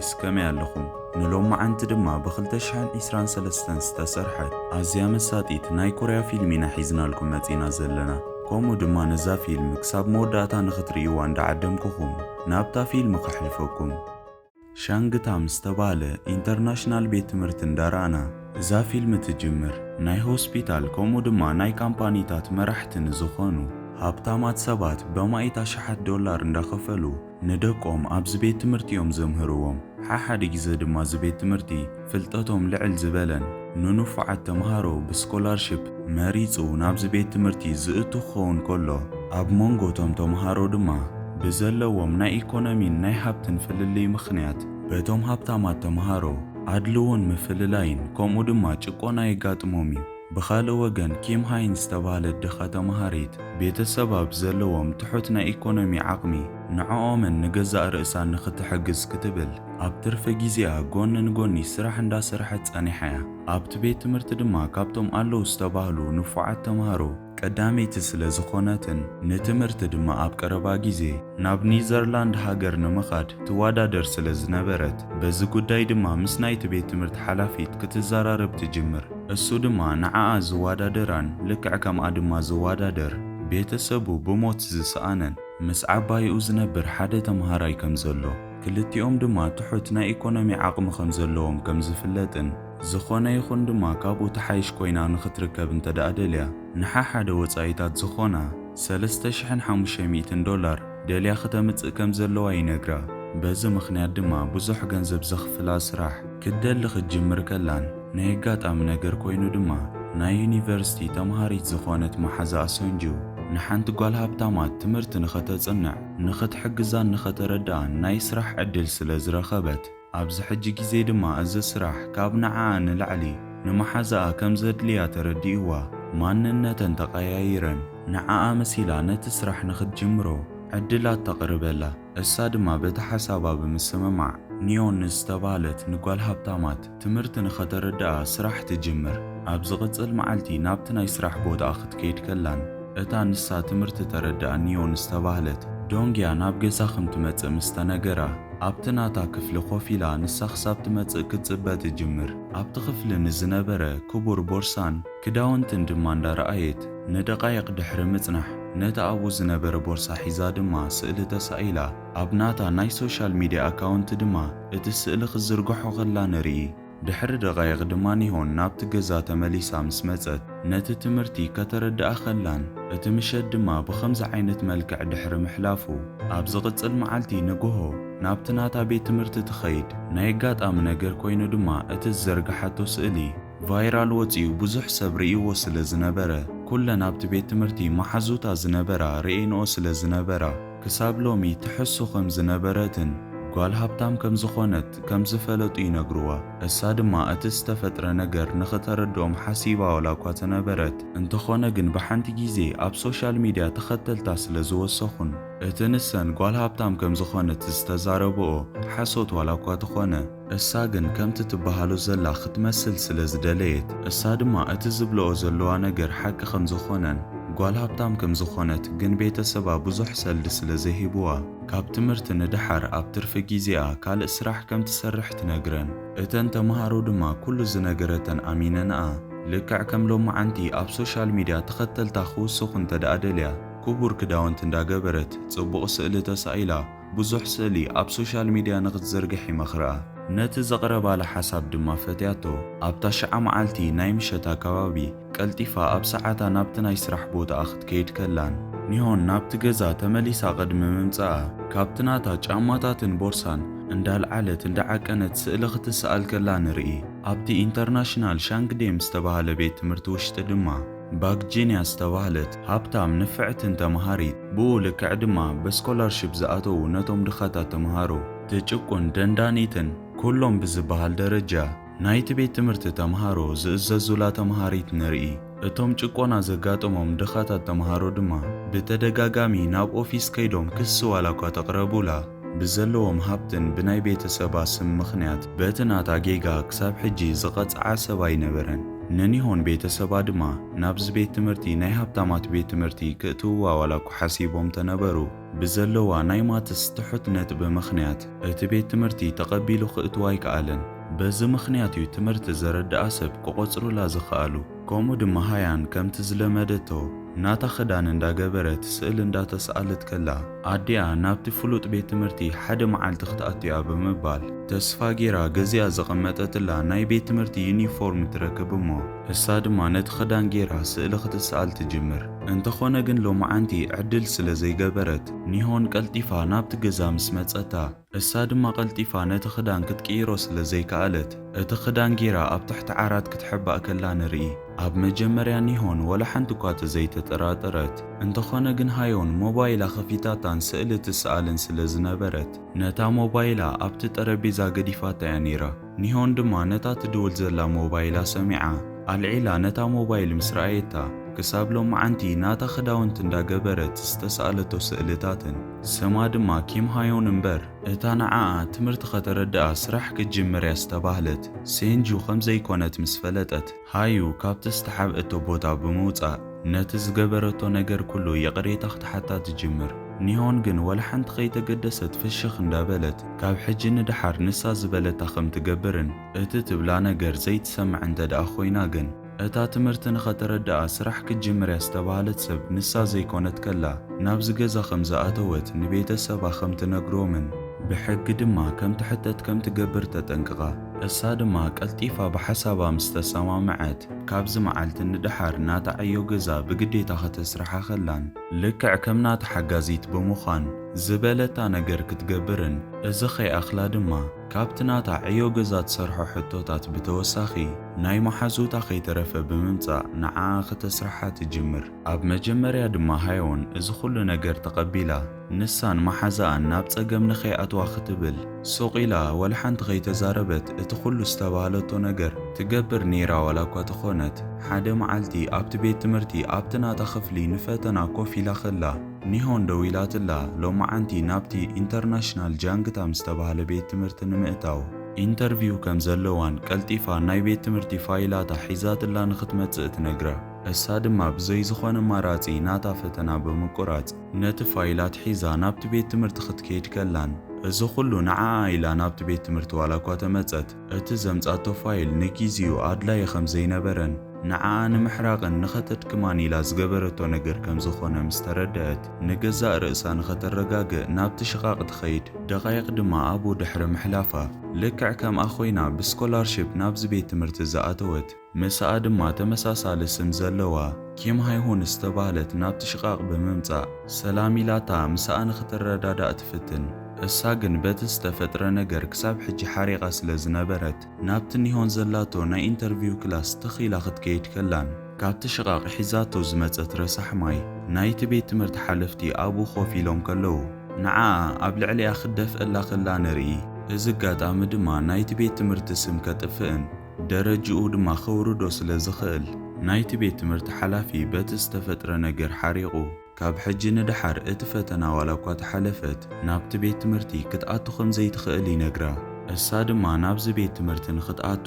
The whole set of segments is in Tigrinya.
ስ ከመይ ኣለኹም? ንሎማዓንቲ ድማ ብ ክልተ ሽሕን ዕስራን ሰለስተን ዝተሰርሐት ኣዝያ መሳጢት ናይ ኮርያ ፊልም ኢና ሒዝናልኩም መጺና ዘለና። ከምኡ ድማ ነዛ ፊልም ክሳብ መወዳእታ ንኽትርእይዋ እንዳዓደምኩኹም ናብታ ፊልም ከሕልፈኩም። ሻንግታም ዝተባህለ ኢንተርናሽናል ቤት ትምህርቲ እንዳረኣና እዛ ፊልም ትጅምር። ናይ ሆስፒታል ከምኡ ድማ ናይ ካምፓኒታት መራሕቲ ንዝኾኑ ሃብታማት ሰባት በማኢት ኣሽሓት ዶላር እንዳኸፈሉ ንደቆም ኣብዚ ቤት ትምህርቲ እዮም ዘምህርዎም። ሓሓደ ግዜ ድማ እዚ ቤት ትምህርቲ ፍልጠቶም ልዕል ዝበለን ንንፉዓት ተምሃሮ ብስኮላርሽፕ መሪጹ ናብዚ ቤት ትምህርቲ ዝእቱ ክኸውን ከሎ፣ ኣብ መንጎ እቶም ተምሃሮ ድማ ብዘለዎም ናይ ኢኮኖሚን ናይ ሃብትን ፍልልይ ምኽንያት በቶም ሃብታማት ተምሃሮ ኣድልዎን ምፍልላይን ከምኡ ድማ ጭቆና የጋጥሞም እዩ። ብኻልእ ወገን ኪም ሃይን ዝተባህለት ድኻ ተምሃሪት ቤተሰባ ብዘለዎም ትሑት ናይ ኢኮኖሚ ዓቕሚ ንዕኦምን ንገዛእ ርእሳን ንኽትሕግዝ ክትብል ኣብ ትርፊ ግዜኣ ጎኒ ንጎኒ ስራሕ እንዳሰርሐት ጸኒሓ እያ። ኣብቲ ቤት ትምህርቲ ድማ ካብቶም ኣለዉ ዝተባህሉ ንፉዓት ተምሃሮ ቀዳመይቲ ስለ ዝኾነትን ንትምህርቲ ድማ ኣብ ቀረባ ግዜ ናብ ኒዘርላንድ ሃገር ንምኻድ ትወዳደር ስለ ዝነበረት በዚ ጉዳይ ድማ ምስ ናይቲ ቤት ትምህርቲ ሓላፊት ክትዘራረብ ትጅምር። እሱ ድማ ንዓኣ ዝወዳደራን ልክዕ ከምኣ ድማ ዝወዳደር ቤተሰቡ ብሞት ዝሰኣነን ምስ ዓባይኡ ዝነብር ሓደ ተምሃራይ ከም ዘሎ፣ ክልቲኦም ድማ ትሑት ናይ ኢኮኖሚ ዓቕሚ ከም ዘለዎም ከም ዝፍለጥን፣ ዝኾነ ይኹን ድማ ካብኡ ተሓይሽ ኮይና ንኽትርከብ እንተ ደኣ ደልያ፣ ንሓሓደ ወጻኢታት ዝኾና ሰለስተ ሽሕን ሓሙሽተ ሚእትን ዶላር ደልያ ክተምጽእ ከም ዘለዋ ይነግራ። በዚ ምኽንያት ድማ ብዙሕ ገንዘብ ዘኽፍላ ስራሕ ክትደሊ ክትጅምር ከላን፣ ናይ ኣጋጣሚ ነገር ኮይኑ ድማ፣ ናይ ዩኒቨርሲቲ ተምሃሪት ዝኾነት መሓዛኣ ሶንጁ ንሓንቲ ጓል ሃብታማት ትምህርቲ ንኸተጽንዕ፣ ንኽትሕግዛን ንኸተረድኣን ናይ ስራሕ ዕድል ስለ ዝረኸበት፣ ኣብዚ ሕጂ ግዜ ድማ እዚ ስራሕ ካብ ንዓኣ ንላዕሊ ንመሓዛኣ ከም ዘድልያ ተረዲእዋ፣ ማንነተን ተቐያይረን ንዓኣ መሲላ ነቲ ስራሕ ንኽትጅምሮ ዕድላት ተቕርበላ። እሳ ድማ በቲ ሓሳባ ብምስምማዕ፣ ኒዮን ንዝተባህለት ንጓል ሃብታማት ትምህርቲ ንኸተረድኣ ስራሕ ትጅምር። ኣብ ዝቕጽል መዓልቲ ናብቲ ናይ ስራሕ ቦታኣ ክትከይድ ከላን፣ እታ ንሳ ትምህርቲ ተረድኣ ኒዮን ዝተባህለት ዶንግያ ናብ ገዛ ከም ትመጽእ ምስ ተነገራ፣ ኣብቲ ናታ ክፍሊ ኮፍ ኢላ ንሳ ክሳብ ትመጽእ ክትጽበ ትጅምር። ኣብቲ ክፍሊ ንዝነበረ ክቡር ቦርሳን ክዳውንትን ድማ እንዳረኣየት፣ ንደቓይቕ ድሕሪ ምጽናሕ፣ ነቲ ኣብኡ ዝነበረ ቦርሳ ሒዛ ድማ ስእሊ ተሳኢላ፣ ኣብ ናታ ናይ ሶሻል ሚድያ ኣካውንት ድማ እቲ ስእሊ ክትዝርግሖ ከላ ንርኢ። ድሕሪ ደቓይቕ ድማ ኒሆን ናብቲ ገዛ ተመሊሳ ምስ መጸት፣ ነቲ ትምህርቲ ከተረድኣ ከላን፣ እቲ ምሸት ድማ ብኸምዚ ዓይነት መልክዕ ድሕሪ ምሕላፉ፣ ኣብ ዝቕጽል መዓልቲ ንግሆ ናብቲ ናታ ቤት ትምህርቲ ትኸይድ። ናይ ኣጋጣሚ ነገር ኮይኑ ድማ እቲ ዝዘርግሓቶ ስእሊ ቫይራል ወጺኡ ብዙሕ ሰብ ርእይዎ ስለ ዝነበረ፣ ኩለን ኣብቲ ቤት ትምህርቲ መሓዙታ ዝነበራ ርእየንኦ ስለ ዝነበራ፣ ክሳብ ሎሚ ትሕሱ ከም ዝነበረትን ጓል ሃብታም ከም ዝኾነት ከም ዝፈለጡ ይነግርዋ። እሳ ድማ እቲ ዝተፈጥረ ነገር ንኽተረድኦም ሓሲባ ዋላ እኳ ተነበረት፣ እንተኾነ ግን ብሓንቲ ግዜ ኣብ ሶሻል ሚድያ ተኸተልታ ስለ ዝወሰኹን፣ እቲ ንሰን ጓል ሃብታም ከም ዝኾነት ዝተዛረብኦ ሓሶት ዋላ እኳ ተኾነ፣ እሳ ግን ከምቲ ትበሃሎ ዘላ ክትመስል ስለ ዝደለየት፣ እሳ ድማ እቲ ዝብልኦ ዘለዋ ነገር ሓቂ ከም ዝኾነን ጓል ሃብታም ከም ዝኾነት ግን ቤተሰባ ብዙሕ ሰልዲ ስለ ዘይሂብዋ፣ ካብ ትምህርቲ ንደሓር ኣብ ትርፊ ግዜኣ ካልእ ስራሕ ከም ትሰርሕ ትነግረን። እተን ተምሃሮ ድማ ኩሉ ዝነገረተን ኣሚነንኣ፣ ልክዕ ከም ሎማዓንቲ ኣብ ሶሻል ሚድያ ተኸተልታ ክውስኹ እንተ ደኣ ደልያ፣ ክቡር ክዳውንቲ እንዳገበረት ጽቡቕ ስእሊ ተሳኢላ፣ ብዙሕ ስእሊ ኣብ ሶሻል ሚድያ ንኽትዝርግሕ ይመኽርኣ። ነቲ ዘቕረባላ ሓሳብ ድማ ፈትያቶ። ኣብታ ሽዓ መዓልቲ ናይ ምሸት ኣከባቢ፣ ቀልጢፋ ኣብ ሰዓታ ናብቲ ናይ ስራሕ ቦታኣ ክትከይድ ከላን፣ ኒሆን ናብቲ ገዛ ተመሊሳ ቅድሚ ምምጻኣ፣ ካብቲ ናታ ጫማታትን ቦርሳን እንዳልዓለት እንዳዓቀነት ስእሊ ክትስኣል ከላ ንርኢ። ኣብቲ ኢንተርናሽናል ሻንግዴም ዝተባህለ ቤት ትምህርቲ ውሽጢ ድማ፣ ባግጂንያ ዝተባህለት ሃብታም ንፍዕትን ተምሃሪት፣ ብኡ ልክዕ ድማ ብስኮላርሺፕ ዝኣተዉ ነቶም ድኻታት ተምሃሮ ትጭቁን ደንዳኒትን፣ ኩሎም ብዝበሃል ደረጃ ናይቲ ቤት ትምህርቲ ተምሃሮ ዝእዘዙላ ተምሃሪት ንርኢ። እቶም ጭቆና ዘጋጠሞም ድኻታት ተምሃሮ ድማ ብተደጋጋሚ ናብ ኦፊስ ከይዶም ክሲ ዋላ እኳ ተቕረቡላ፣ ብዘለዎም ሃብትን ብናይ ቤተሰባ ስም ምኽንያት በቲ ናታ ጌጋ ክሳብ ሕጂ ዝቐጽዓ ሰብ ኣይነበረን። ንኒሆን ቤተሰባ ድማ ናብዚ ቤት ትምህርቲ ናይ ሃብታማት ቤት ትምህርቲ ክእትውዋ ዋላ እኳ ሓሲቦም ተነበሩ፣ ብዘለዋ ናይ ማትስ ትሑት ነጥቢ ምኽንያት እቲ ቤት ትምህርቲ ተቐቢሉ ክእትዋ ኣይከኣለን። በዚ ምኽንያት እዩ ትምህርቲ ዘረድኣ ሰብ ክቖጽሩላ ዝኸኣሉ። ከምኡ ድማ ሃያን ከምቲ ዝለመደቶ ናታ ክዳን እንዳገበረት ስእል እንዳተስኣለት ከላ፣ ኣዲኣ ናብቲ ፍሉጥ ቤት ትምህርቲ ሓደ መዓልቲ ክትኣቱ እያ ብምባል ተስፋ ጌራ ገዚኣ ዘቐመጠትላ ናይ ቤት ትምህርቲ ዩኒፎርም ትረክብ እሞ፣ እሳ ድማ ነቲ ክዳን ጌራ ስእሊ ክትስኣል ትጅምር። እንተኾነ ግን ሎማዓንቲ ዕድል ስለ ዘይገበረት፣ ኒሆን ቀልጢፋ ናብቲ ገዛ ምስ መጸታ፣ እሳ ድማ ቀልጢፋ ነቲ ክዳን ክትቅይሮ ስለ ዘይከኣለት፣ እቲ ክዳን ጌራ ኣብ ትሕቲ ዓራት ክትሕባእ ከላ ንርኢ። ኣብ መጀመርያ ኒሆን ወላ ሓንቲ እኳ ተዘይተጠራጠረት፣ እንተኾነ ግን ሃዮን ሞባይላ ከፊታታን ስእሊ ትስኣልን ስለ ዝነበረት፣ ነታ ሞባይላ ኣብቲ ጠረጴዛ ገዲፋታ እያ ነይራ። ኒሆን ድማ ነታ ትድውል ዘላ ሞባይላ ሰሚዓ፣ ኣልዒላ ነታ ሞባይል ምስ ረኣየታ፣ ክሳብ ሎማዓንቲ ናታ ክዳውንቲ እንዳገበረት ዝተስኣለቶ ስእልታትን፣ ስማ ድማ ኪም ሃዮን እምበር፣ እታ ንዓኣ ትምህርቲ ከተረድኣ ስራሕ ክትጅምር እያ ዝተባህለት ሴንጁ ከም ዘይኮነት ምስ ፈለጠት፣ ሃዩ ካብቲ ዝተሓብአቶ ቦታ ብምውጻእ፣ ነቲ ዝገበረቶ ነገር ኩሉ ይቕሬታ ክትሓታ ትጅምር። ኒሆን ግን ወላ ሓንቲ ከይተገደሰት ፍሽኽ እንዳበለት፣ ካብ ሕጂ ንደሓር ንሳ ዝበለታ ከም ትገብርን እቲ ትብላ ነገር ዘይትሰምዕ እንተ ደኣ ኮይና ግን፣ እታ ትምህርቲ ንኸተረድኣ ስራሕ ክትጅምር እያ ዝተባህለት ሰብ ንሳ ዘይኮነት ከላ፣ ናብዚ ገዛ ከም ዝኣተወት ንቤተሰባ ከም ትነግሮምን ብሕጊ ድማ ከም ትሕተት ከም ትገብር ተጠንቅቓ። እሳ ድማ ቀልጢፋ ብሓሳባ ምስ ተሰማምዐት፣ ካብዚ መዓልቲ ንደሓር ናታ ዕዮ ገዛ ብግዴታ ከተስርሓ ከላን፣ ልክዕ ከም ናታ ሓጋዚት ብምዃን ዝበለታ ነገር ክትገብርን፣ እዚ ከይኣኽላ ድማ ካብቲ ናታ ዕዮ ገዛ ትሰርሖ ሕቶታት ብተወሳኺ፣ ናይ መሓዙታ ከይተረፈ ብምምጻእ ንዓኣ ከተስርሓ ትጅምር። ኣብ መጀመርያ ድማ ሃዮን እዚ ኩሉ ነገር ተቐቢላ፣ ንሳን መሓዛኣን ናብ ጸገም ንኸይኣትዋ ክትብል፣ ሱቕ ኢላ ወላ ሓንቲ ከይተዛረበት እቲ ኩሉ ዝተባህለቶ ነገር ትገብር ነይራ ዋላ እኳ ተኾነት፣ ሓደ መዓልቲ ኣብቲ ቤት ትምህርቲ ኣብቲ ናታ ክፍሊ ንፈተና ኮፍ ኢላ ከላ፣ ኒሆን ደዊላትላ ሎማዓንቲ ናብቲ ኢንተርናሽናል ጃንግታም ዝተባህለ ቤት ትምህርቲ ንምእታው ኢንተርቪው ከም ዘለዋን ቀልጢፋ ናይ ቤት ትምህርቲ ፋይላታ ሒዛትላ ንኽትመጽእ ትነግራ። እሳ ድማ ብዘይ ዝኾነ ኣማራጺ ናታ ፈተና ብምቁራጽ ነቲ ፋይላት ሒዛ ናብቲ ቤት ትምህርቲ ክትከይድ ከላን፣ እዚ ኩሉ ንዓኣ ኢላ ናብቲ ቤት ትምህርቲ ዋላ እኳ ተመጸት፣ እቲ ዘምጻቶ ፋይል ንጊዜኡ ኣድላዪ ከም ዘይነበረን ንዓኣ ንምሕራቕን ንኸተድክማን ኢላ ዝገበረቶ ነገር ከም ዝኾነ ምስ ተረድአት፣ ንገዛእ ርእሳ ንኸተረጋግእ ናብቲ ሽቓቕ ትኸይድ ደቓይቕ ድማ ኣብኡ ድሕሪ ምሕላፋ፣ ልክዕ ከምኣ ኮይና ብስኮላርሺፕ ናብዚ ቤት ትምህርቲ ዝኣተወት፣ ምስኣ ድማ ተመሳሳሊ ስም ዘለዋ ኪም ሃይሁን ዝተባህለት ናብቲ ሽቓቕ ብምምጻእ፣ ሰላም ኢላታ ምስኣ ንኽትረዳዳእ ትፍትን። እሳ ግን በቲ ዝተፈጥረ ነገር ክሳብ ሕጂ ሓሪቓ ስለ ዝነበረት፣ ናብቲ ኒሆን ዘላቶ ናይ ኢንተርቪው ክላስ ትኽ ኢላ ክትከይድ ከላን፣ ካብቲ ሽቓቕ ሒዛቶ ዝመጸት ረሳሕ ማይ ናይቲ ቤት ትምህርቲ ሓለፍቲ ኣብኡ ኮፍ ኢሎም ከለዉ፣ ንዓኣ ኣብ ልዕሊኣ ክትደፍእላ ከላ ንርኢ። እዚ ኣጋጣሚ ድማ ናይቲ ቤት ትምህርቲ ስም ከጥፍእን ደረጅኡ ድማ ከውርዶ ስለ ዝኽእል፣ ናይቲ ቤት ትምህርቲ ሓላፊ በቲ ዝተፈጥረ ነገር ሓሪቑ፣ ካብ ሕጂ ንደሓር እቲ ፈተና ዋላ እኳ ተሓለፈት፣ ናብቲ ቤት ትምህርቲ ክትኣቱ ከም ዘይትኽእል ይነግራ። እሳ ድማ ናብዚ ቤት ትምህርቲ ንኽትኣቱ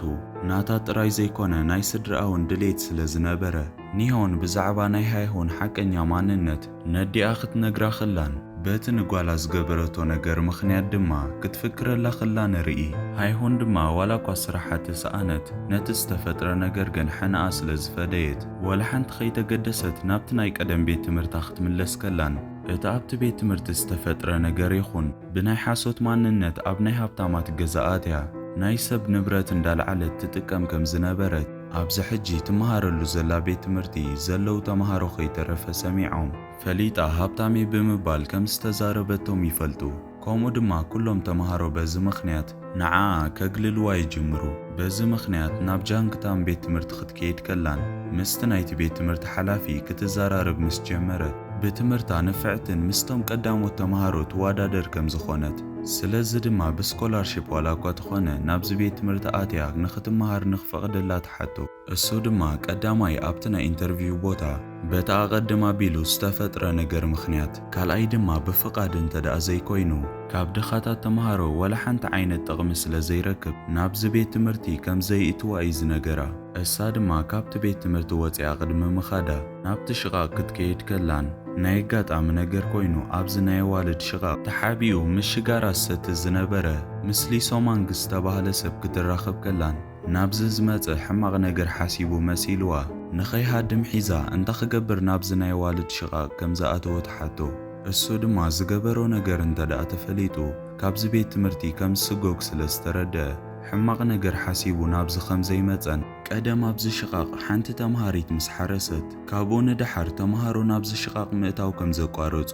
ናታ ጥራይ ዘይኮነ ናይ ስድራኣ እውን ድሌት ስለ ዝነበረ፣ ኒሆን ብዛዕባ ናይ ሃይሆን ሓቀኛ ማንነት ነዲኣ ክትነግራ ከላን፣ በቲ ንጓላ ዝገበረቶ ነገር ምኽንያት ድማ ክትፍክረላ ከላ ንርኢ። ሃይሆን ድማ ዋላ እኳ ስራሓ ተሰኣነት፣ ነቲ ዝተፈጥረ ነገር ግን ሕነኣ ስለ ዝፈደየት፣ ወላ ሓንቲ ከይተገደሰት ናብቲ ናይ ቀደም ቤት ትምህርታ ክትምለስ ከላን፣ እቲ ኣብቲ ቤት ትምህርቲ ዝተፈጥረ ነገር ይኹን ብናይ ሓሶት ማንነት ኣብ ናይ ሃብታማት ገዛ ኣትያ ናይ ሰብ ንብረት እንዳልዓለት ትጥቀም ከም ዝነበረት፣ ኣብዚ ሕጂ ትመሃረሉ ዘላ ቤት ትምህርቲ ዘለዉ ተመሃሮ ከይተረፈ ሰሚዖም፣ ፈሊጣ ሃብታመይ ብምባል ከም ዝተዛረበቶም ይፈልጡ። ከምኡ ድማ ኩሎም ተመሃሮ በዚ ምኽንያት ንዓኣ ከግልልዋ ይጅምሩ። በዚ ምኽንያት ናብ ጃንግታም ቤት ትምህርቲ ክትከይድ ከላን ምስቲ ናይቲ ቤት ትምህርቲ ሓላፊ ክትዘራረብ ምስ ጀመረት፣ ብትምህርታ ንፍዕትን ምስቶም ቀዳሞት ተመሃሮ ትወዳደር ከም ዝኾነት፣ ስለዚ ድማ ብስኮላርሺፕ ዋላ እኳ ተኾነ ናብዚ ቤት ትምህርቲ ኣትያ ንኽትመሃር ንኽፈቕደላ ትሓቶ። እሱ ድማ ቀዳማይ ኣብቲ ናይ ኢንተርቪው ቦታ በቲ ኣቐድም ኣቢሉ ዝተፈጥረ ነገር ምኽንያት፣ ካልኣይ ድማ ብፍቓድ እንተ ደኣ ዘይኮይኑ፣ ካብ ድኻታት ተመሃሮ ወላ ሓንቲ ዓይነት ጥቕሚ ስለ ዘይረክብ ናብዚ ቤት ትምህርቲ ከም ዘይእትዋ እዩ ዝነገራ። እሳ ድማ ካብቲ ቤት ትምህርቲ ወጺኣ ቅድሚ ምኻዳ ናብቲ ሽቓቕ ክትከይድ ከላን፣ ናይ ኣጋጣሚ ነገር ኮይኑ ኣብዚ ናይ ኣዋልድ ሽቓቕ ተሓቢኡ ምስ ሽጋራ ዝሰቲ ዝነበረ ምስ ሊሶማንግ ዝተባህለ ሰብ ክትራኸብ ከላን፣ ናብዚ ዝመጸ ሕማቕ ነገር ሓሲቡ መሲልዋ ንኸይሃድም ሒዛ እንታይ ክገብር ናብዚ ናይ ኣዋልድ ሽቓቕ ከም ዝኣተወ ትሓቶ። እሱ ድማ ዝገበሮ ነገር እንተ ደኣ ተፈሊጡ ካብዚ ቤት ትምህርቲ ከም ዝስጎግ ስለ ዝተረድአ፣ ሕማቕ ነገር ሓሲቡ ናብዚ ከም ዘይመጸን ቀደም ኣብዚ ሽቓቕ ሓንቲ ተምሃሪት ምስ ሓረሰት፣ ካብኡ ንደሓር ተምሃሮ ናብዚ ሽቓቕ ምእታው ከም ዘቋረጹ፣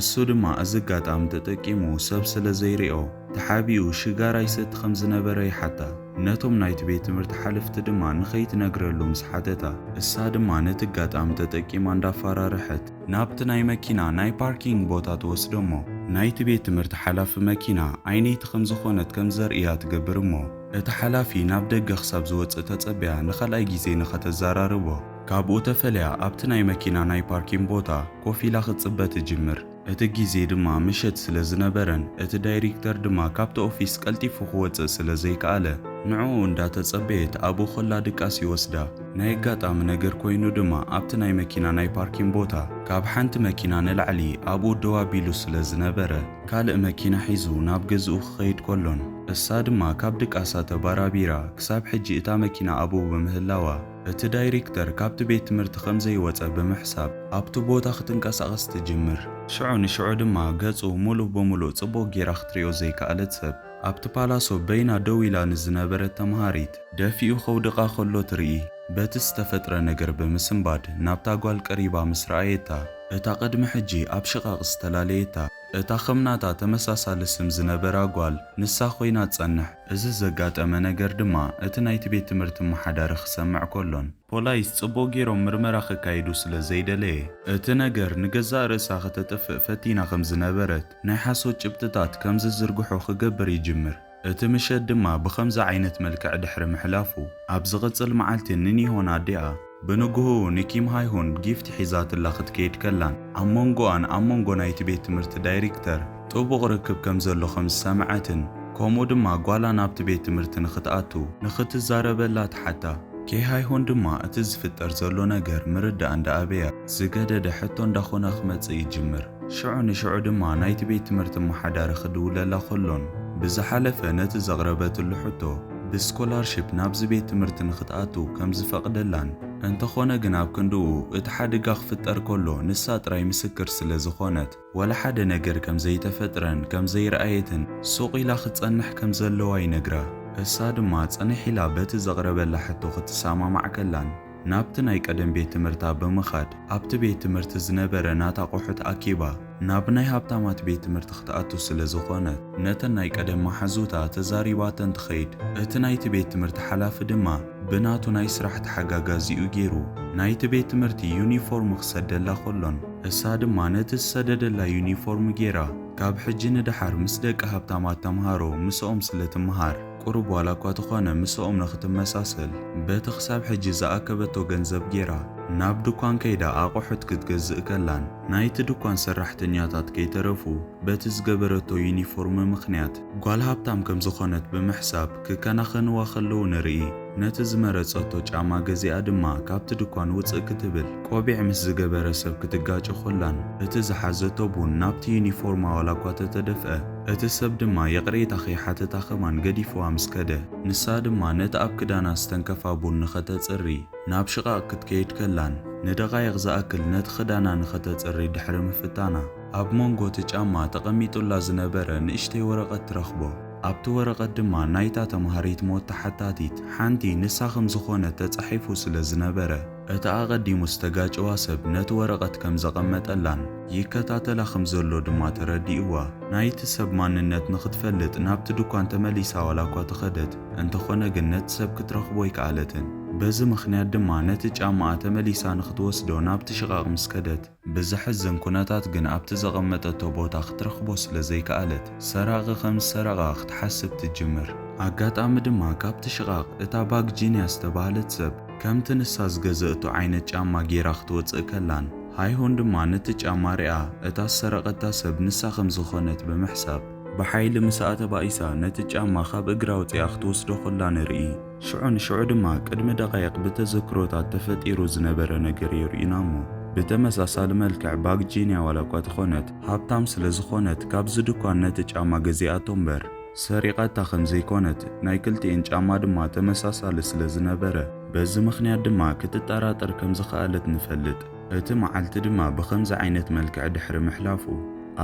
እሱ ድማ እዚ ኣጋጣሚ ተጠቂሙ ሰብ ስለ ዘይሪኦ ተሓቢኡ ሽጋራ ይሰቲ ከም ዝነበረ ይሓታ። ነቶም ናይቲ ቤት ትምህርቲ ሓለፍቲ ድማ ንኸይትነግረሉ ምስ ሓተታ፣ እሳ ድማ ነቲ ኣጋጣሚ ተጠቂማ እንዳፈራርሐት ናብቲ ናይ መኪና ናይ ፓርኪንግ ቦታ ትወስዶ እሞ፣ ናይቲ ቤት ትምህርቲ ሓላፊ መኪና ዓይነይቲ ከም ዝኾነት ከም ዘርእያ ትገብር እሞ፣ እቲ ሓላፊ ናብ ደገ ክሳብ ዝወጽእ ተጸቢያ ንኻልኣይ ግዜ ንኸተዘራርቦ፣ ካብኡ ተፈልያ ኣብቲ ናይ መኪና ናይ ፓርኪንግ ቦታ ኮፍ ኢላ ክትጽበ ትጅምር። እቲ ግዜ ድማ ምሸት ስለ ዝነበረን፣ እቲ ዳይሬክተር ድማ ካብቲ ኦፊስ ቀልጢፉ ክወጽእ ስለ ዘይከኣለ፣ ንዕኡ እንዳተጸበየት ኣብኡ ኮላ ድቃስ ይወስዳ። ናይ ኣጋጣሚ ነገር ኮይኑ ድማ ኣብቲ ናይ መኪና ናይ ፓርኪንግ ቦታ ካብ ሓንቲ መኪና ንላዕሊ ኣብኡ ደው ኣቢሉ ስለ ዝነበረ፣ ካልእ መኪና ሒዙ ናብ ገዝኡ ክኸይድ ከሎን፣ እሳ ድማ ካብ ድቃሳ ተባራቢራ ክሳብ ሕጂ እታ መኪና ኣብኡ ብምህላዋ፣ እቲ ዳይሬክተር ካብቲ ቤት ትምህርቲ ከም ዘይወጸ ብምሕሳብ ኣብቲ ቦታ ክትንቀሳቐስ ትጅምር። ሽዑ ንሽዑ ድማ ገጹ ሙሉእ ብሙሉእ ጽቡቕ ጌራ ክትሪኦ ዘይከኣለት ሰብ፣ ኣብቲ ፓላሶ በይና ደው ኢላ ንዝነበረት ተምሃሪት ደፊኡ ከውድቓ ከሎ ትርኢ። በቲ ዝተፈጥረ ነገር ብምስንባድ ናብታ ጓል ቀሪባ ምስ ረኣየታ፣ እታ ቅድሚ ሕጂ ኣብ ሽቓቕ ዝተላለየታ፣ እታ ከም ናታ ተመሳሳሊ ስም ዝነበራ ጓል ንሳ ኮይና ትጸንሕ። እዚ ዘጋጠመ ነገር ድማ እቲ ናይቲ ቤት ትምህርቲ ኣመሓዳሪ ክሰምዕ ከሎን፣ ፖላይስ ጽቡቕ ጌሮም ምርመራ ከካይዱ ስለ ዘይደለየ፣ እቲ ነገር ንገዛእ ርእሳ ከተጥፍእ ፈቲና ከም ዝነበረት፣ ናይ ሓሶት ጭብጥታት ከም ዝዝርግሑ ክገብር ይጅምር። እቲ ምሸት ድማ ብኸምዚ ዓይነት መልክዕ ድሕሪ ምሕላፉ፣ ኣብ ዝቕጽል መዓልቲ ንኒሆን ኣዲኣ፣ ብንግሆኡ ንኪም ሃይሁን ጊፍት ሒዛትላ ክትከይድ ከላን፣ ኣብ መንጎኣን ኣብ መንጎ ናይቲ ቤት ትምህርቲ ዳይሬክተር ጥቡቕ ርክብ ከም ዘሎ ከም ዝሰምዐትን፣ ከምኡ ድማ ጓላ ናብቲ ቤት ትምህርቲ ንኽትኣቱ ንኽትዛረበላ ትሓታ። ኬሃይሆን ድማ እቲ ዝፍጠር ዘሎ ነገር ምርዳእ እንዳኣበያ፣ ዝገደደ ሕቶ እንዳኾና ክመጽእ ይጅምር። ሽዑ ንሽዑ ድማ ናይቲ ቤት ትምህርቲ ኣመሓዳሪ ክድውለላ ከሎን፣ ብዝሓለፈ ነቲ ዘቕረበትሉ ሕቶ ብስኮላርሺፕ ናብዚ ቤት ትምህርቲ ንኽትኣቱ ከም ዝፈቕደላን፣ እንተኾነ ግን ኣብ ክንድኡ እቲ ሓደጋ ክፍጠር ከሎ ንሳ ጥራይ ምስክር ስለ ዝኾነት፣ ወላ ሓደ ነገር ከም ዘይተፈጥረን ከም ዘይረኣየትን ሱቕ ኢላ ክትጸንሕ ከም ዘለዋ ይነግራ። እሳ ድማ ጽንሕ ኢላ በቲ ዘቕረበላ ሕቶ ክትሰማማዕ ከላን፣ ናብቲ ናይ ቀደም ቤት ትምህርታ ብምኻድ፣ ኣብቲ ቤት ትምህርቲ ዝነበረ ናታ ኣቑሑት ኣኪባ፣ ናብ ናይ ሃብታማት ቤት ትምህርቲ ክትኣቱ ስለ ዝኾነት፣ ነተን ናይ ቀደም መሓዙታ ተዛሪባተን ትኸይድ። እቲ ናይቲ ቤት ትምህርቲ ሓላፊ ድማ ብናቱ ናይ ስራሕ ተሓጋጋዚኡ ገይሩ፣ ናይቲ ቤት ትምህርቲ ዩኒፎርም ክሰደላ ከሎን፣ እሳ ድማ ነቲ ዝሰደደላ ዩኒፎርም ገይራ፣ ካብ ሕጂ ንደሓር ምስ ደቂ ሃብታማት ተምሃሮ ምስኦም ስለ ትምሃር፣ ቁሩብ ዋላ እኳ ተኾነ ምስኦም ንኽትመሳሰል፣ በቲ ክሳብ ሕጂ ዝኣከበቶ ገንዘብ ገይራ፣ ናብ ድኳን ከይዳ ኣቑሑት ክትገዝእ ከላን፣ ናይቲ ድኳን ሰራሕተኛታት ከይተረፉ፣ በቲ ዝገበረቶ ዩኒፎርም ምኽንያት፣ ጓል ሃብታም ከም ዝኾነት ብምሕሳብ ክከናኸንዋ ከለዉ ንርኢ። ነቲ ዝመረጸቶ ጫማ ገዚኣ ድማ ካብቲ ድኳን ውጽእ ክትብል፣ ቆቢዕ ምስ ዝገበረ ሰብ ክትጋጮ ከላን፣ እቲ ዝሓዘቶ ቡን ናብቲ ዩኒፎርማ ዋላ እኳ ተተደፍአ፣ እቲ ሰብ ድማ ይቕሬታ ከይሓተታ ከማን ገዲፍዋ ምስ ከደ፣ ንሳ ድማ ነቲ ኣብ ክዳና ዝተንከፋ ቡን ንኸተጽሪ ናብ ሽቓቕ ክትከይድ ከላን፣ ንደቓይቕ ዝኣክል ነቲ ክዳና ንኸተጽሪ ድሕሪ ምፍታና፣ ኣብ መንጎ እቲ ጫማ ተቐሚጡላ ዝነበረ ንእሽተይ ወረቐት ትረኽቦ። ኣብቲ ወረቐት ድማ ናይታ ተምሃሪት ሞት ተሓታቲት ሓንቲ ንሳ ከም ዝኾነት ተጻሒፉ ስለ ዝነበረ፣ እቲ ኣቐዲሙ ዝተጋጨዋ ሰብ ነቲ ወረቐት ከም ዘቐመጠላን ይከታተላ ከም ዘሎ ድማ ተረዲእዋ። ናይቲ ሰብ ማንነት ንኽትፈልጥ ናብቲ ድኳን ተመሊሳ ዋላ እኳ ተኸደት፣ እንተኾነ ግን ነቲ ሰብ ክትረኽቦ ኣይከኣለትን። በዚ ምኽንያት ድማ ነቲ ጫማኣ ተመሊሳ ንኽትወስዶ ናብቲ ሽቓቕ ምስ ከደት፣ ብዘሕዝን ኩነታት ግን ኣብቲ ዘቐመጠቶ ቦታ ክትረኽቦ ስለ ዘይከኣለት፣ ሰራቒ ከም ዝሰረቓ ክትሓስብ ትጅምር። ኣጋጣሚ ድማ ካብቲ ሽቓቕ እታ ባግ ጂንያ ዝተባህለት ሰብ ከምቲ ንሳ ዝገዘእቶ ዓይነት ጫማ ጌራ ክትወጽእ ከላን፣ ሃይሆን ድማ ነቲ ጫማ ሪኣ እታ ዝሰረቐታ ሰብ ንሳ ከም ዝኾነት ብምሕሳብ፣ ብሓይሊ ምስኣ ተባኢሳ ነቲ ጫማ ካብ እግራ ኣውጺኣ ክትወስዶ ከላ ንርኢ። ሽዑ ንሽዑ ድማ ቅድሚ ደቓይቕ ብተዘክሮታት ተፈጢሩ ዝነበረ ነገር የርእዩና እሞ፣ ብተመሳሳሊ መልክዕ ባግጂንያ ዋላ እኳ ተኾነት፣ ሃብታም ስለ ዝኾነት ካብዚ ድኳን ነቲ ጫማ ገዚኣቶ እምበር፣ ሰሪቓታ ከም ዘይኮነት፣ ናይ ክልቲኤን ጫማ ድማ ተመሳሳሊ ስለ ዝነበረ፣ በዚ ምኽንያት ድማ ክትጠራጠር ከም ዝኸኣለት ንፈልጥ። እቲ መዓልቲ ድማ ብኸምዚ ዓይነት መልክዕ ድሕሪ ምሕላፉ፣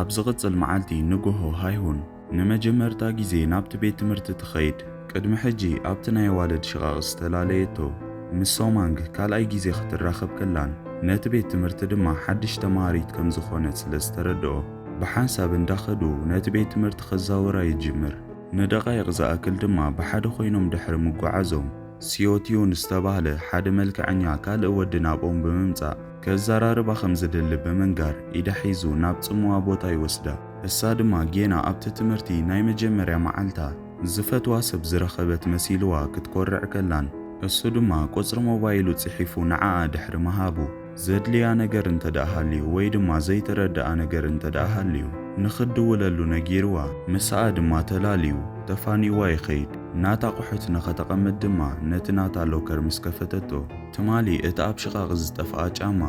ኣብ ዝቕጽል መዓልቲ ንግሆ ሃይሁን ንመጀመርታ ግዜ ናብቲ ቤት ትምህርቲ ትኸይድ። ቅድሚ ሕጂ ኣብቲ ናይ ኣዋልድ ሽቓቕ ዝተላለየቶ ምስ ሶማንግ ካልኣይ ግዜ ክትራኸብ ከላን፣ ነቲ ቤት ትምህርቲ ድማ ሓድሽ ተማሃሪት ከም ዝኾነት ስለ ዝተረድኦ፣ ብሓንሳብ እንዳኸዱ ነቲ ቤት ትምህርቲ ከዛውራ ይጅምር። ንደቓይቕ ዝኣክል ድማ ብሓደ ኮይኖም ድሕሪ ምጉዓዞም፣ ሲዮትዩን ዝተባህለ ሓደ መልክዐኛ ካልእ ወዲ ናብኦም ብምምጻእ፣ ከዘራርባ ከም ዝደሊ ብምንጋር፣ ኢዳ ሒዙ ናብ ጽምዋ ቦታ ይወስዳ። እሳ ድማ ጌና ኣብቲ ትምህርቲ ናይ መጀመርያ መዓልታ፣ ዝፈትዋ ሰብ ዝረኸበት መሲልዋ ክትኮርዕ ከላን፣ እሱ ድማ ቁጽሪ ሞባይሉ ጽሒፉ ንዓኣ ድሕሪ ምሃቡ፣ ዘድልያ ነገር እንተ ደኣ ሃልዩ ወይ ድማ ዘይተረድኣ ነገር እንተ ደኣ ሃልዩ፣ ንኽትድውለሉ ነጊርዋ፣ ምስኣ ድማ ተላልዩ፣ ተፋንይዋ ይኸይድ። ናታ ኣቑሑት ንኸተቐምጥ ድማ ነቲ ናታ ሎከር ምስ ከፈተቶ፣ ትማሊ እቲ ኣብ ሽቓቕ ዝጠፍኣ ጫማ፣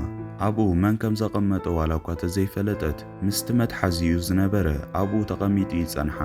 ኣብኡ መን ከም ዘቐመጦ ዋላ እኳ ተዘይፈለጠት፣ ምስቲ መትሓዚኡ ዝነበረ ኣብኡ ተቐሚጡ ይጸንሓ።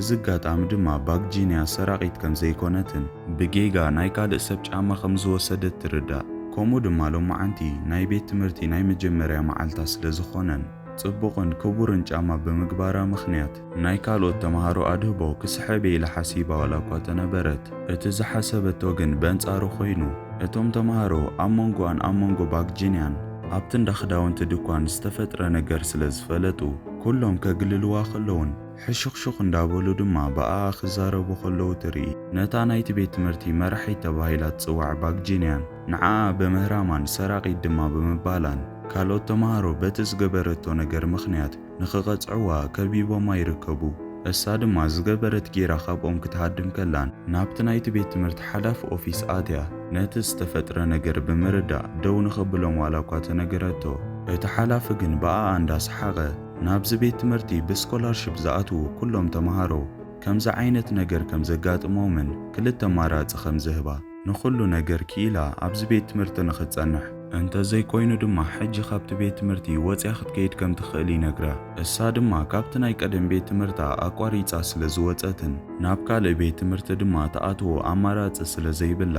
እዚ ኣጋጣሚ ድማ ባግጂንያ ሰራቒት ከም ዘይኮነትን ብጌጋ ናይ ካልእ ሰብ ጫማ ከም ዝወሰደት ትርዳእ። ከምኡ ድማ ሎማዓንቲ ናይ ቤት ትምህርቲ ናይ መጀመርያ መዓልታ ስለ ዝኾነን ጽቡቕን ክቡርን ጫማ ብምግባራ ምኽንያት ናይ ካልኦት ተማሃሮ ኣድህቦ ክስሕብ ኢላ ሓሲባ ዋላ እኳ ተነበረት፣ እቲ ዝሓሰበቶ ግን በንጻሩ ኮይኑ፣ እቶም ተማሃሮ ኣብ መንጎኣን ኣብ መንጎ ባግጂንያን ኣብቲ እንዳ ክዳውንቲ ድኳን ዝተፈጥረ ነገር ስለ ዝፈለጡ፣ ኩሎም ከግልልዋ ከለውን ሕሹኽሹኽ እንዳበሉ ድማ ብኣኣ ክዛረቡ ከለዉ ትርኢ። ነታ ናይቲ ቤት ትምህርቲ መራሒት ተባሂላ ትጽዋዕ ባግጂንያን ንዓኣ ብምህራማን ሰራቒት ድማ ብምባላን ካልኦት ተማሃሮ በቲ ዝገበረቶ ነገር ምኽንያት ንኽቐጽዕዋ ከቢቦማ ይርከቡ። እሳ ድማ ዝገበረት ጌራ ካብኦም ክትሃድም ከላን ናብቲ ናይቲ ቤት ትምህርቲ ሓላፊ ኦፊስ ኣትያ ነቲ ዝተፈጥረ ነገር ብምርዳእ ደው ንኸብሎም ዋላ እኳ ተነገረቶ። እቲ ሓላፊ ግን ብኣኣ እንዳሰሓቐ ናብዚ ቤት ትምህርቲ ብስኮላርሽፕ ዝኣትዉ ኩሎም ተማሃሮ ከምዚ ዓይነት ነገር ከም ዘጋጥሞምን ክልተ ኣማራጺ ከም ዝህባ፣ ንኹሉ ነገር ክኢላ ኣብዚ ቤት ትምህርቲ ንኽትጸንሕ፣ እንተ ዘይኮይኑ ድማ ሕጂ ካብቲ ቤት ትምህርቲ ወጽያ ክትከይድ ከም ትኽእል ይነግራ። እሳ ድማ ካብቲ ናይ ቀደም ቤት ትምህርታ ኣቋሪጻ ስለ ዝወጸትን ናብ ካልእ ቤት ትምህርቲ ድማ ትኣትዎ ኣማራጺ ስለ ዘይብላ፣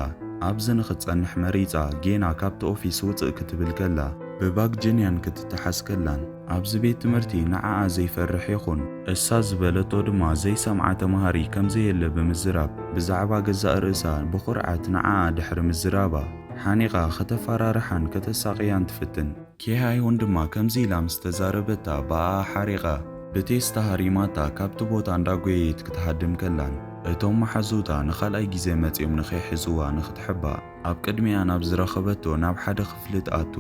ኣብዚ ንኽትጸንሕ መሪጻ ጌና ካብቲ ኦፊስ ውጽእ ክትብል ከላ፣ ብባግጅንያን ክትተሓዝ ከላን፣ ኣብዚ ቤት ትምህርቲ ንዓኣ ዘይፈርሕ ይኹን፣ እሳ ዝበለቶ ድማ ዘይሰምዓ ተማሃሪ ከም ዘየለ ብምዝራብ፣ ብዛዕባ ገዛእ ርእሳ ብኹርዓት ንዓኣ ድሕሪ ምዝራባ፣ ሓኒቓ ከተፈራርሓን ከተሳቕያን ትፍትን። ኬሃይሁን ድማ ከምዚ ኢላ ምስ ተዛረበታ፣ ብኣኣ ሓሪቓ ብቴስታ ሃሪማታ ካብቲ ቦታ እንዳጎየየት ክትሃድም ከላን፣ እቶም መሓዙታ ንኻልኣይ ግዜ መጺኦም ንኸይሕዝዋ ንኽትሕባእ፣ ኣብ ቅድሚኣ ናብ ዝረኸበቶ ናብ ሓደ ክፍሊ ትኣቱ።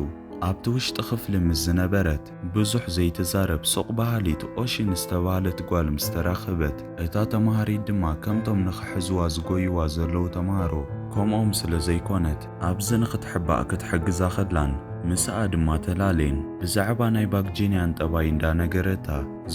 ኣብቲ ውሽጢ ክፍሊ ምስ ዝነበረት፣ ብዙሕ ዘይትዛረብ ሱቕ በሃሊት ኦሽን ዝተባህለት ጓል ምስ ተራኸበት፣ እታ ተማሃሪት ድማ ከምቶም ንኽሕዝዋ ዝጎይዋ ዘለዉ ተማሃሮ ከምኦም ስለ ዘይኮነት፣ ኣብዚ ንኽትሕባእ ክትሕግዛ ከድላን፣ ምስኣ ድማ ተላሌን፣ ብዛዕባ ናይ ባግጂንያን ጠባይ እንዳነገረታ፣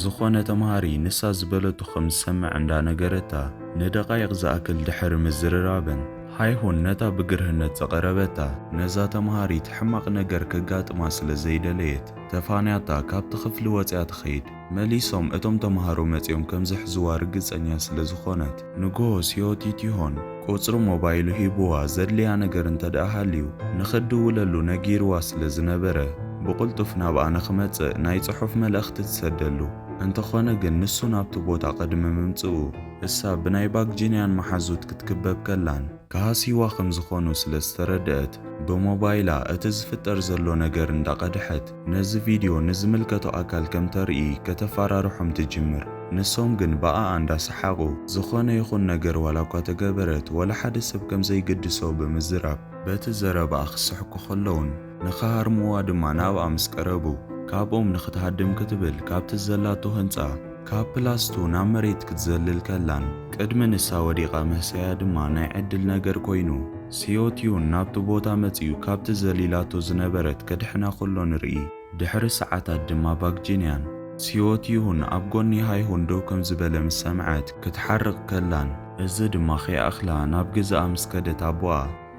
ዝኾነ ተማሃሪ ንሳ ዝበለቶ ከም ዝሰምዕ እንዳነገረታ፣ ንደቓይቕ ዝኣክል ድሕሪ ምዝርራበን፣ ሃይሁን ነታ ብግርህነት ዘቐረበታ፣ ነዛ ተማሃሪት ሕማቕ ነገር ከጋጥማ ስለ ዘይደለየት፣ ተፋንያታ ካብቲ ክፍሊ ወጽያ ትኸይድ። መሊሶም እቶም ተማሃሮ መጺኦም ከም ዝሕዝዋ ርግጸኛ ስለ ዝኾነት፣ ንግሆ ሲዮቲቲሆን ቁጽሪ ሞባይሉ ሂብዋ ዘድልያ ነገር እንተ ደኣ ሃልዩ ንኽድውለሉ ነጊርዋ ስለ ዝነበረ፣ ብቕልጡፍ ናብኣ ንኽመጽእ ናይ ጽሑፍ መልእኽቲ ትሰደሉ። እንተኾነ ግን ንሱ ናብቲ ቦታ ቅድሚ ምምጽኡ፣ እሳ ብናይ ባግጂንያን መሓዙት ክትክበብ ከላን፣ ክሃስይዋ ከም ዝኾኑ ስለ ዝተረድአት፣ ብሞባይላ እቲ ዝፍጠር ዘሎ ነገር እንዳቐድሐት፣ ነዚ ቪድዮ ንዝምልከቶ ኣካል ከም ተርኢ ከተፈራርሖም ትጅምር። ንሶም ግን ብኣኣ እንዳሰሓቑ፣ ዝኾነ ይኹን ነገር ዋላ እኳ ተገበረት፣ ወላ ሓደ ሰብ ከም ዘይግድሶ ብምዝራብ፣ በቲ ዘረባኣ ክስሕቁ ከለውን፣ ንኽሃርምዋ ድማ ናብኣ ምስ ቀረቡ፣ ካብኦም ንኽትሃድም ክትብል ካብቲ ዘላቶ ህንጻ ካብ ፕላስቱ ናብ መሬት ክትዘልል ከላን፣ ቅድሚ ንሳ ወዲቓ ምህሳያ ድማ ናይ ዕድል ነገር ኮይኑ፣ ሲዮትዩን ናብቲ ቦታ መጺኡ ካብቲ ዘሊላቶ ዝነበረት ከድሕና ከሎ ንርኢ። ድሕሪ ሰዓታት ድማ ባግጂንያን ሲዮት ይሁን ኣብ ጎኒ ሃይሁን ደው ከም ዝበለ ምስ ሰምዐት ክትሓርቕ ከላን፣ እዚ ድማ ከይኣኽላ ናብ ገዛኣ ምስ ከደት ኣቦኣ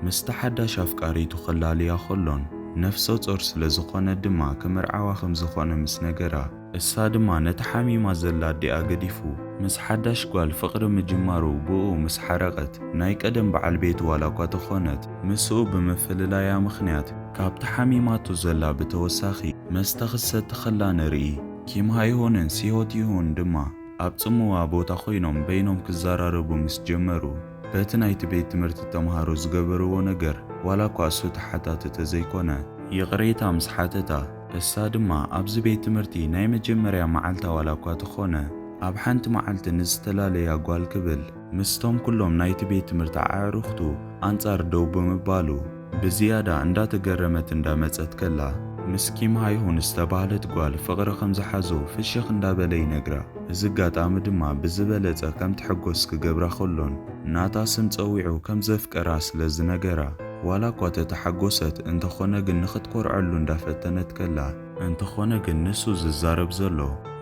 ምስቲ ሓዳሽ ኣፍቃሪቱ ክላለያ ከሎን፣ ነፍሰ ጾር ስለ ዝኾነት ድማ ክምርዓዋ ከም ዝኾነ ምስ ነገራ፣ እሳ ድማ ነቲ ሓሚማ ዘላ ኣዲኣ ገዲፉ ምስ ሓዳሽ ጓል ፍቕሪ ምጅማሩ ብኡ ምስ ሓረቐት፣ ናይ ቀደም በዓል ቤቱ ዋላ እኳ ተኾነት ምስኡ ብምፍልላያ ምኽንያት ካብቲ ሓሚማቶ ዘላ ብተወሳኺ መስተ ክትሰቲ ከላ ንርኢ። ኪም ሃይሆንን ሲሆት ይሁን ድማ ኣብ ጽምዋ ቦታ ኮይኖም በይኖም ክዘራረቡ ምስ ጀመሩ፣ በቲ ናይቲ ቤት ትምህርቲ ተምሃሮ ዝገበርዎ ነገር ዋላ እኳ እሱ ተሓታቲ ተዘይኮነ፣ ይቕሬታ ምስ ሓተታ፣ እሳ ድማ ኣብዚ ቤት ትምህርቲ ናይ መጀመርያ መዓልታ ዋላ እኳ ተኾነ፣ ኣብ ሓንቲ መዓልቲ ንዝተላለያ ጓል ክብል ምስቶም ኩሎም ናይቲ ቤት ትምህርቲ ኣዕሩኽቱ ኣንጻር ደው ብምባሉ፣ ብዝያዳ እንዳተገረመት እንዳመጸት ከላ፣ ምስ ኪም ሃይሁን ዝተባህለት ጓል ፍቕሪ ከም ዝሓዞ ፍሽኽ እንዳበለ ይነግራ። እዚ ኣጋጣሚ ድማ ብዝበለጸ ከም ትሕጎስ ክገብራ ከሎን፣ ናታ ስም ጸዊዑ ከም ዘፍቀራ ስለ ዝነገራ፣ ዋላ እኳ ተተሓጎሰት፣ እንተኾነ ግን ንኽትኮርዐሉ እንዳፈተነት ከላ፣ እንተኾነ ግን ንሱ ዝዛረብ ዘሎ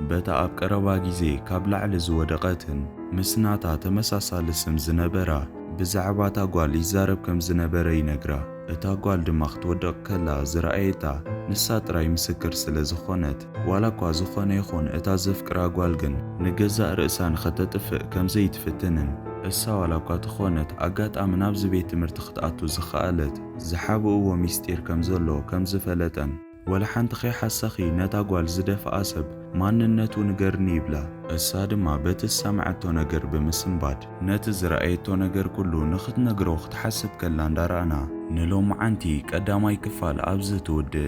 በታ ኣብ ቀረባ ግዜ ካብ ላዕሊ ዝወደቐትን ምስ ናታ ተመሳሳሊ ስም ዝነበራ ብዛዕባ እታ ጓል ይዛረብ ከም ዝነበረ ይነግራ። እታ ጓል ድማ ክትወድቕ ከላ ዝረኣየታ ንሳ ጥራይ ምስክር ስለ ዝኾነት፣ ዋላ እኳ ዝኾነ ይኹን እታ ዘፍቅራ ጓል ግን ንገዛእ ርእሳ ንኸተጥፍእ ከም ዘይትፍትንን፣ እሳ ዋላ እኳ ተኾነት ኣጋጣሚ ናብዚ ቤት ትምህርቲ ክትኣቱ ዝኸኣለት ዝሓብእዎ ሚስጢር ከም ዘሎ ከም ዝፈለጠን፣ ወላ ሓንቲ ከይሓሰኺ ነታ ጓል ዝደፍኣ ሰብ ማንነቱ ንገርኒ ይብላ። እሳ ድማ በቲ ዝሰምዐቶ ነገር ብምስንባድ፣ ነቲ ዝረኣየቶ ነገር ኩሉ ንኽትነግሮ ክትሓስብ ከላ እንዳረኣና፣ ንሎምዓንቲ ቀዳማይ ክፋል ኣብዚ ትውድእ።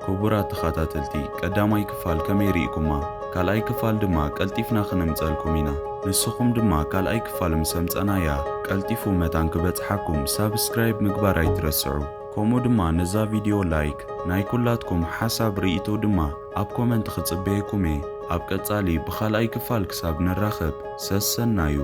ክቡራት ተኸታተልቲ፣ ቀዳማይ ክፋል ከመይ ርኢኩማ? ካልኣይ ክፋል ድማ ቀልጢፍና ክነምጸልኩም ኢና። ንስኹም ድማ ካልኣይ ክፋል ምስ ኣምጸናያ ቀልጢፉ መታን ክበጽሓኩም ሳብስክራይብ ምግባር ኣይትረስዑ። ከምኡ ድማ ነዛ ቪድዮ ላይክ፣ ናይ ኩላትኩም ሓሳብ ርኢቶ ድማ ኣብ ኮመንት ክጽበየኩም እየ። ኣብ ቀጻሊ ብኻልኣይ ክፋል ክሳብ ንራኸብ ሰሰናዩ።